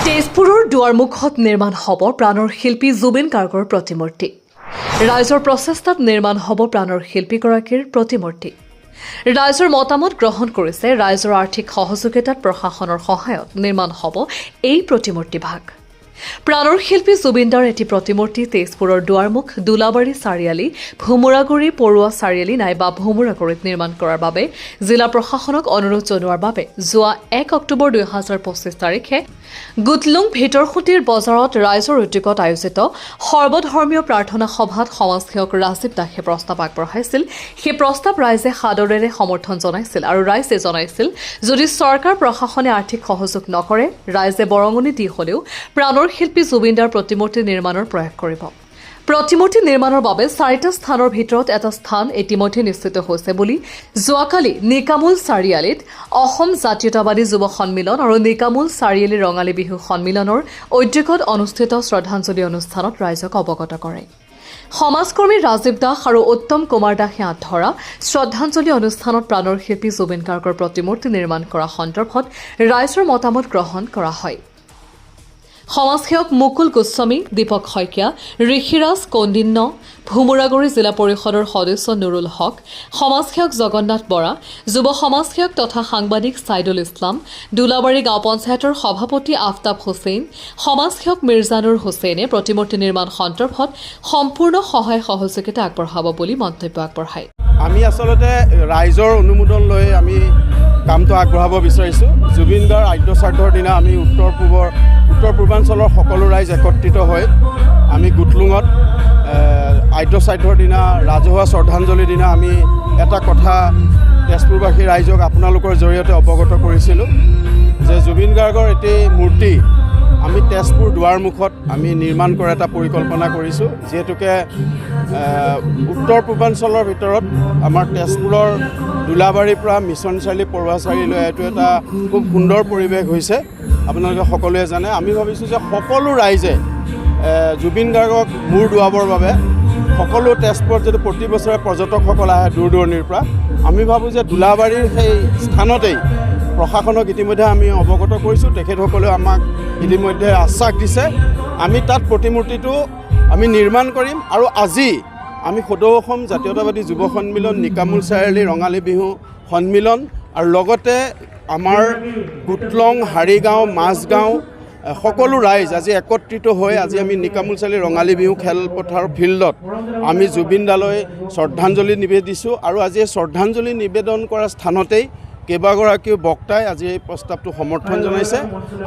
তেজপুৰৰ দুৱাৰমুখত নিৰ্মাণ হ'ব প্ৰাণৰ শিল্পী জুবিন গাৰ্গৰ প্ৰতিমূৰ্তি। ৰাইজৰ প্ৰচেষ্টাত নিৰ্মাণ হ'ব প্ৰাণৰ শিল্পীগৰাকীৰ প্ৰতিমূৰ্তি। ৰাইজৰ মতামত গ্ৰহণ কৰিছে। ৰাইজৰ আৰ্থিক সহযোগিতাত প্ৰশাসনৰ সহায়ত নিৰ্মাণ হ'ব এই প্ৰতিমূৰ্তিভাগ। প্ৰাণৰ শিল্পী জুবিনদাৰ এটি প্ৰতিমূৰ্তি তেজপুৰৰ দুৱাৰমুখ, দোলাবাৰী চাৰিআলি, ভোমোৰাগুৰি, পৰুৱা চাৰিআলি নাইবা ভোমোৰাগুৰিত নিৰ্মাণ কৰাৰ বাবে জিলা প্ৰশাসনক অনুৰোধ জনোৱাৰ বাবে যোৱা 1 অক্টোবৰ 2025 তাৰিখে গুটলুং ভিতৰসুঁতিৰ বজাৰত ৰাইজৰ উদ্যোগত আয়োজিত সৰ্বধৰ্মীয় প্ৰাৰ্থনা সভাত সমাজসেৱক ৰাজীৱ দাসে প্ৰস্তাৱ আগবঢ়াইছিল। সেই প্ৰস্তাৱ ৰাইজে সাদৰেৰে সমৰ্থন জনাইছিল আৰু ৰাইজে জনাইছিল, যদি চৰকাৰ প্ৰশাসনে আৰ্থিক সহযোগ নকৰে, ৰাইজে বৰঙণি দি হলেও প্ৰাণৰ শিল্পী জুবিনদাৰ প্ৰতিমূৰ্তি নিৰ্মাণৰ প্ৰয়াস কৰিব। প্ৰতিমূৰ্তি নিৰ্মাণৰ বাবে চাৰিটা স্থানৰ ভিতৰত এটা স্থান ইতিমধ্যে নিশ্চিত হৈছে বুলি যোৱাকালি নিকামূল চাৰিআলিত অসম জাতীয়তাবাদী যুৱ সন্মিলন আৰু নিকামূল চাৰিআলি ৰঙালী বিহু সন্মিলনৰ উদ্যোগত অনুষ্ঠিত শ্ৰদ্ধাঞ্জলি অনুষ্ঠানত ৰাইজক অৱগত কৰে। সমাজকৰ্মী ৰাজীৱ দাস আৰু উত্তম কুমাৰ দাসে আঁত ধৰা শ্ৰদ্ধাঞ্জলি অনুষ্ঠানত প্ৰাণৰ শিল্পী জুবিন গাৰ্গৰ প্ৰতিমূৰ্তি নিৰ্মাণ কৰা সন্দৰ্ভত ৰাইজৰ মতামত গ্ৰহণ কৰা হয়। সমাজসেৱক মুকুল গোস্বামী, দীপক শইকীয়া, ঋষিৰাজ কৌন্দিন্য, ভোমোৰাগুৰি জিলা পৰিষদৰ সদস্য নুৰুল হক, সমাজসেৱক জগন্নাথ বৰা, যুৱ সমাজসেৱক তথা সাংবাদিক ছাইদুল ইছলাম, দোলাবাৰী গাঁও পঞ্চায়তৰ সভাপতি আফতাব হুছেইন, সমাজসেৱক মিৰ্জানুৰ হুছেইনে প্ৰতিমূৰ্তি নিৰ্মাণ সন্দৰ্ভত সম্পূৰ্ণ সহায় সহযোগিতা আগবঢ়াব বুলি মন্তব্য আগবঢ়ায়। আমি আচলতে ৰাইজৰ অনুমোদন লৈ আমি কামটো আগবঢ়াব বিচাৰিছোঁ। জুবিন দাৰ আদ্যশ্ৰাদ্ধৰ দিনা আমি উত্তৰ পূৰ্বাঞ্চলৰ সকলো ৰাইজ একত্ৰিত হৈ আমি গুটলুঙত আদ্যশ্ৰাদ্ধৰ দিনা, ৰাজহুৱা শ্ৰদ্ধাঞ্জলিৰ দিনা আমি এটা কথা তেজপুৰবাসী ৰাইজক আপোনালোকৰ জৰিয়তে অৱগত কৰিছিলোঁ যে জুবিন গাৰ্গৰ এটি মূৰ্তি আমি তেজপুৰ দুৱাৰমুখত আমি নিৰ্মাণ কৰাৰ এটা পৰিকল্পনা কৰিছোঁ। যিহেতুকে উত্তৰ পূৰ্বাঞ্চলৰ ভিতৰত আমাৰ তেজপুৰৰ দোলাবাৰীৰ পৰা মিছন চাৰিআলি, পৰুৱা চাৰিআলিলৈ এইটো এটা খুব সুন্দৰ পৰিৱেশ হৈছে, আপোনালোকে সকলোৱে জানে। আমি ভাবিছোঁ যে সকলো ৰাইজে জুবিন গাৰ্গক মূৰ দোৱাবৰ বাবে সকলো তেজপুৰত যদি প্ৰতি বছৰে পৰ্যটকসকল আহে দূৰ দূৰণিৰ পৰা, আমি ভাবোঁ যে দোলাবাৰীৰ সেই স্থানতেই প্ৰশাসনক ইতিমধ্যে আমি অৱগত কৰিছোঁ। তেখেতসকলেও আমাক ইতিমধ্যে আশ্বাস দিছে। আমি তাত প্ৰতিমূৰ্তিটো আমি নিৰ্মাণ কৰিম। আৰু আজি আমি সদৌ অসম জাতীয়তাবাদী যুৱ সন্মিলন, নিকামূল চাৰিআলি ৰঙালী বিহু সন্মিলন আৰু লগতে আমাৰ গুটলং, হাৰিগাঁও, মাজগাঁও সকলো ৰাইজ আজি একত্ৰিত হৈ আজি আমি নিকামূল চাৰিআলি ৰঙালী বিহু খেলপথাৰ ফিল্ডত আমি জুবিন দালৈ শ্ৰদ্ধাঞ্জলি নিবেদিছোঁ। আৰু আজি এই শ্ৰদ্ধাঞ্জলি নিবেদন কৰা স্থানতেই কেইবাগৰাকীও বক্তাই আজি এই প্ৰস্তাৱটো সমৰ্থন জনাইছে।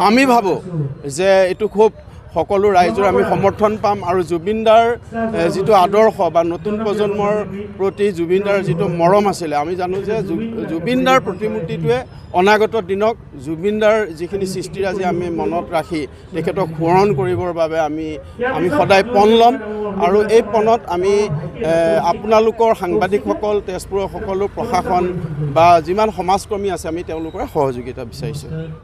আমি ভাবোঁ যে এইটো খুব সকলো ৰাইজৰ আমি সমৰ্থন পাম আৰু জুবিনদাৰ যিটো আদৰ্শ বা নতুন প্ৰজন্মৰ প্ৰতি জুবিনদাৰ যিটো মৰম আছিলে, আমি জানো যে জুবিনদাৰ প্ৰতিমূৰ্তিটোৱে অনাগত দিনক জুবিনদাৰ যিখিনি সৃষ্টিৰাজি আমি মনত ৰাখি তেখেতক সোঁৱৰণ কৰিবৰ বাবে আমি সদায় পণ ল'ম। আৰু এই পণত আমি আপোনালোকৰ সাংবাদিকসকল, তেজপুৰৰ সকলো প্ৰশাসন বা যিমান সমাজকৰ্মী আছে, আমি তেওঁলোকৰ সহযোগিতা বিচাৰিছোঁ।